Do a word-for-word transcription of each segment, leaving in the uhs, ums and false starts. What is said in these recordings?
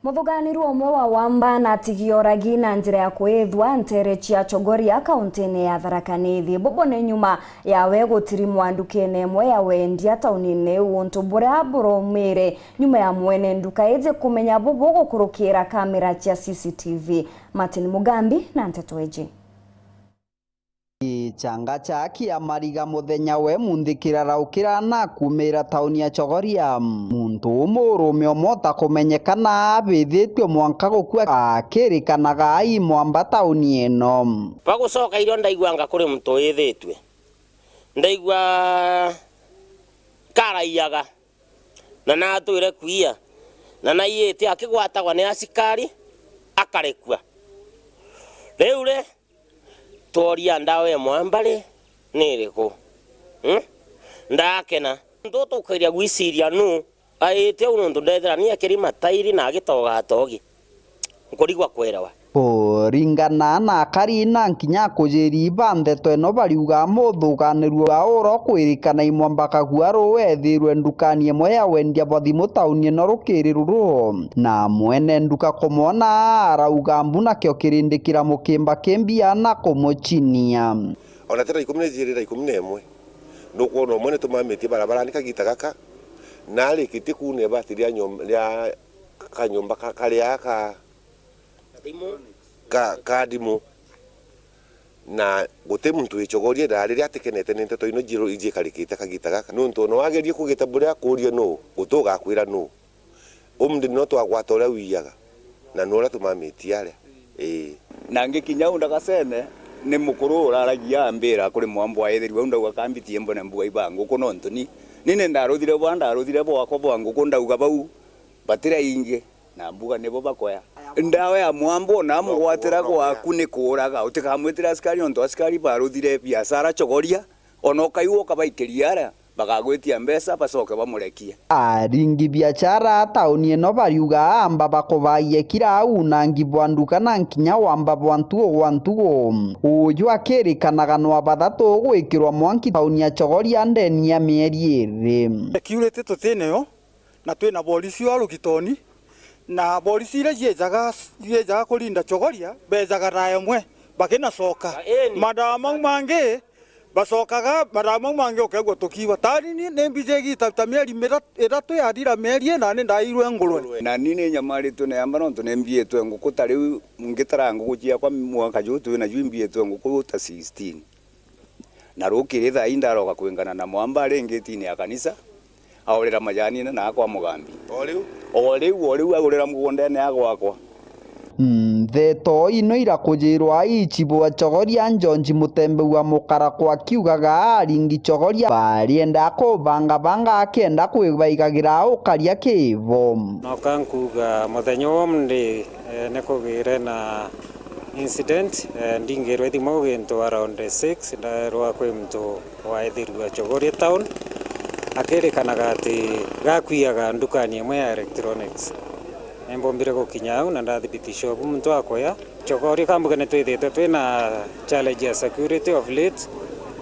Muthuganirua umwe wa wamba na atigi oragi na njira ya kwithwa ntere cia Chogoria, kauntine ya Tharaka Nithi. Bubu ni nyuma yawe gutirimwa ndukene imwe ya wendia taunine iu, untu buria buraumire nyuma ya mwene nduka iji kumenya bubu gukurukira kamera cia C C T V. Martin Mugambi na nteto iji. Gichangacha kia mariga muthenya we munthi kiraraukira na kumira tauni ya Chogoria. Muntu umurume umwe utakumenyekana abithitue mwanka gukua akirikanaga ai mwamba tauni ino. Bagucoka irio ndaiguanga kuri muntu withitue. Ndaigua karaiyaga, na natwire kuia, na naiyite akigwatagwa ni asikari, akarekua. Riu ri, tworia ndawa ya mwamba ri, ni iriku? Hmm? Ndakena. Ntu tukairia gwiciria nu aite u, nontu ndethira ni akiri matairi na agitoga atogi. Nkurigwa kwerewa. Kuringana na akari na nkinya akujiri ba nteto ino, bariuga muthuganirua wa uro kwirikana imwamba kagua ru ethirwe ndukani imwe ya wendia bwa thimu tauni ino rukiri ruru, na mwene nduka kumwona arauga mbu nakio kirindikira mukimba kimbia na kumuchinia. Ona tira ikumi na ijiri na ikumi na imwe, nukwona umwe nitumamitie barabara ni kagita gaka, na arikitie kuuna ibati ria nyom-, ria kanyomba ka-, karia ka, ka, ka ndimu. Na guti muntu wichogorie na riria atikenete ni nteto ino njiru ijikarikite kagita gaka. Nontu ona wagerie kugita buria akuria nu, guti ugakwira nu. Umthi no twagwata uria wiyaga, na nu uria tumamitie aria. Ii. Na ngikinya u ndagacene, ni mukuru uraragia ambira kuri mwambo aithirua u, ndauga kambitie mbone mbuga iba nguku, nontu ni, ni ni ndaruthire bwa, ndaruthire bwakwa bwa nguku, ndauga bau batira ingi. Na mbuga nibo bakoya. Ndawa ya mwambo na amugwatira gwaku ni kuuraga. Utikamwitire asikari, nontu asikari baruthire biashara Chogoria, ona ukaigua ukabaikiria aria, bagagwitia mbeca, bacoke bamurekie. Aringi biashara tauni ino bariuga amba bakubaie kira au unangi bwa nduka na nkinya wamba bwa ntugo gwa ntugo. Uju akirikanaga nwa bathatu gwikirwa mwanki tauni ya Chogoria ndeni ya mieri iri. Security tutinayo, na twina borisi wa rugitoni, na borisi iria ciejaga, ciejaga kurinda Chogoria, bejaga thaa imwe bakinacoka. Eni. Mathaa mau mangi bacokaga, mathaa mau mangi ukeigua tukiwa. Tani ni, ni mbije igita ta mieri mira-, ithatu yathira mieri ina, ni ndairwe ngurwe. Na ni ni nyamaritwe ni amba, nontu ni mbiitwe nguku. Ta riu ngitara nguku ciakwa mwaka juu twina ju, imbiitwe nguku ta sixteen. Na rukiri thaa ii ndaroka kwingana na mwamba ari ngitine ya kanisa, aurira majanine na akwa mugambi. O riu? O riu, o riu agurira mugundene ya gwakwa. Ntheto ino irakujirwa ichibu wa Chogoria Njonji Mutembe wa Mukarakwa akiugaga aringi Chogoria barienda kubangabanga akenda kwibaigagira ukaria kibo. Noka nkuga muthenya wa umthi, eh, nikugire na incident, eh, ndingirwe thimu gintu around six, ndaerwa kwi muntu waithirua Chogoria town, akirikanaga ati gakwiaga ndukani imwe ya electronics. Nimbombire gukinya au na ndathibitisha ubu muntu akoya. Chogoria kambuge nitwithite twina challenge ya security of late.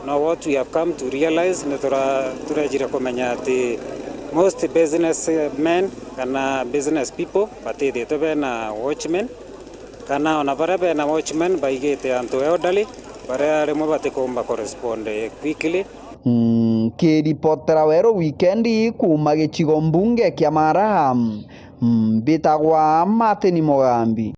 Now what we have come to realize, ni tura-, turejire kumenya ati most business men kana business people batithitwe bena watchmen. Kana ona baria bena watchman baigite antu elderly, baria rimwe batikumba kurespond quickly. Nkiripotera Weru Wikendi kuuma gicigo mbunge kia Mara, mbitagwa Martin Mugambi.